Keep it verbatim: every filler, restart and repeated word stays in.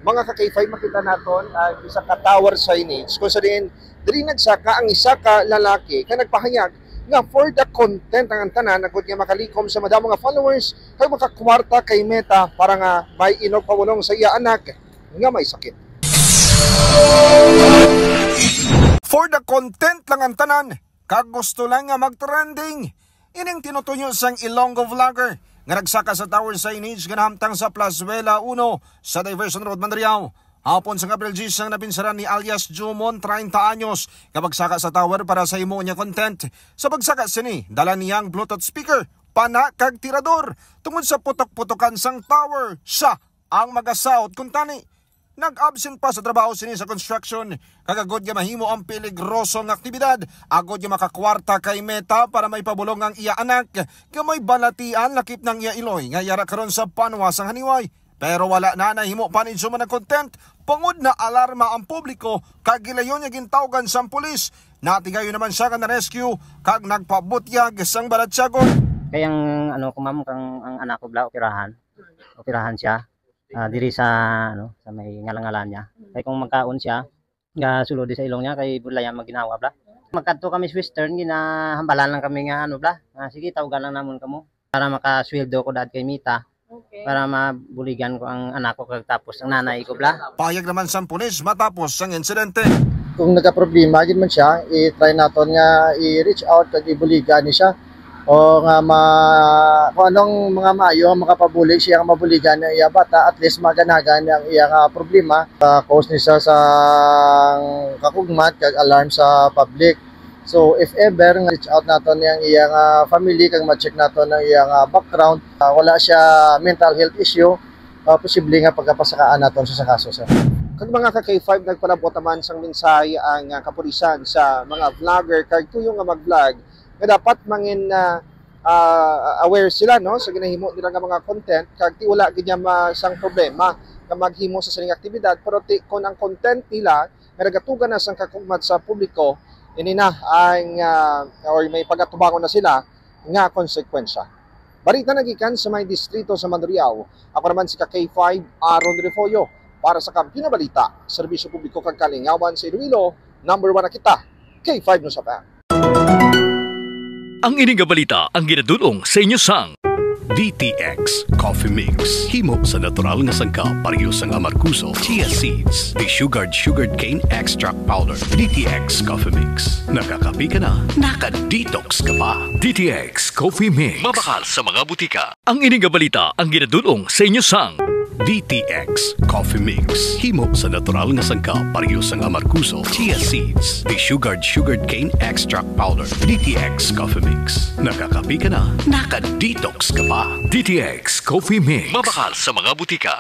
Mga ka-K five, makita naton ang isa ka tower signage kung sa diin diri nagsaka ang isa ka lalaki nga nagpahayag nga for the content ang tanan, agud nga makalikom sa madamo nga followers kag makakwarta kay Meta para nga may inog pabulong sa iya anak nga may sakit. For the content lang ang tanan, kag gusto lang nga mag-trending. Ining tinutuyo sang Ilonggo vlogger nga nagsaka sa tower signage nga nahamtang sa Plazuela uno sa Diversion Road, Mandurriao. Hapon sang Abril diyes ang napinsaran ni alias Jumon, treinta anyos, nga magsaka sa tower para sa himo niya content. Sa pagsaka sini, dala niya ang Bluetooth speaker, pana kag tirador. Tungod sa putok-putokan sang tower, siya ang magasaot kuntani. Nag-absent pa sa trabaho sini sa construction, kag agud nga mahimo ang peligroso nga aktibidad, agud nga makakwarta kay Meta para may pabulong ang iya anak, nga may balatian lakip ng iya iloy nga yara karon sa panwa sang haniway. Pero wala na nahimo pa ni Jumon ang content, bangod naalarma ang publiko, kag gilayon niya gintawgan sang pulis. Natigayon naman siya nga na-rescue kag nagpabutyag sang balatyagon. Kay ang ano ko, ma'am, kang ang anak ko bla, operahan. Operahan siya. Ah, diri sa, ano, sa may ngalangalan niya. Kay kung magkaon siya, gasulod sa ilong niya, kay budlayan magginhawa, bla. Magkadto kami sa Western, ginahambalan lang kami nga, ano, bla. Ah, sige, tawgan lang namon kamo para makasweldo ko daad kay Mita. Okay. Para mabuligan ko ang anak ko kag tapos ang nanay ko, bla. Pahayag naman sang pulis matapos sang insidente. Kung nagaproblema gid man siya, i-try naton nga i-reach out kag ibuligan ni siya. O nga ma-, kung anong mga maayo nga makapabulig siya nga mabuligan ang iya bata, at least maganagan ang iya nga problema. Sa cause ni siya sang kakugmat kag alarm sa public. So, if ever nga reach out naton ang iya nga family kag ma-check naton ang iya nga background, ah, wala siya mental health issue, ah, posible nga pagkapasakaan naton sa, sa kaso, sir. Kag mga ka-K five, nagpalabot naman sang mensahe ang, ah, kapulisan sa mga vlogger kag tuyo nga mag-vlog nga dapat mangin, ah, ah, aware sila, no, sa ginahimo nila nga mga content, kag ti wala gid niya ma-, sang problema nga maghimo sa sining aktibidad, pero ti kon ang content nila nga nagatuga na sang kakugmat sa publiko, ini na ang, ah, or may pagatubangon na sila nga konsekwensya. Balita nagikan sa may distrito sa Mandurriao, ako naman si ka-K five, Aaron Refollo, para sa Kampiyon nga Balita, Serbisyo Publiko kag Kalingawan sa Iloilo. Number one na kita, K five News F M. Ang ini nga balita ang ginadul-ong sa inyo sang D T X Coffee Mix. Himo sa natural nga sangkap, pareho sang amargoso, chia seeds, desugared sugarcane extract powder. D T X Coffee Mix. Nakakape ka na, naka-detox ka pa. D T X Coffee Mix. Mabakal sa mga butika. Ang ini nga balita ang ginadul-ong sa inyo sang D T X Coffee Mix. Himo sa natural nga sangkap, pareho sang amargoso, chia seeds, desugared sugarcane extract powder. D T X Coffee Mix. Nakakape ka na, naka-detox ka pa. D T X Coffee Mix. Mabakal sa mga butika.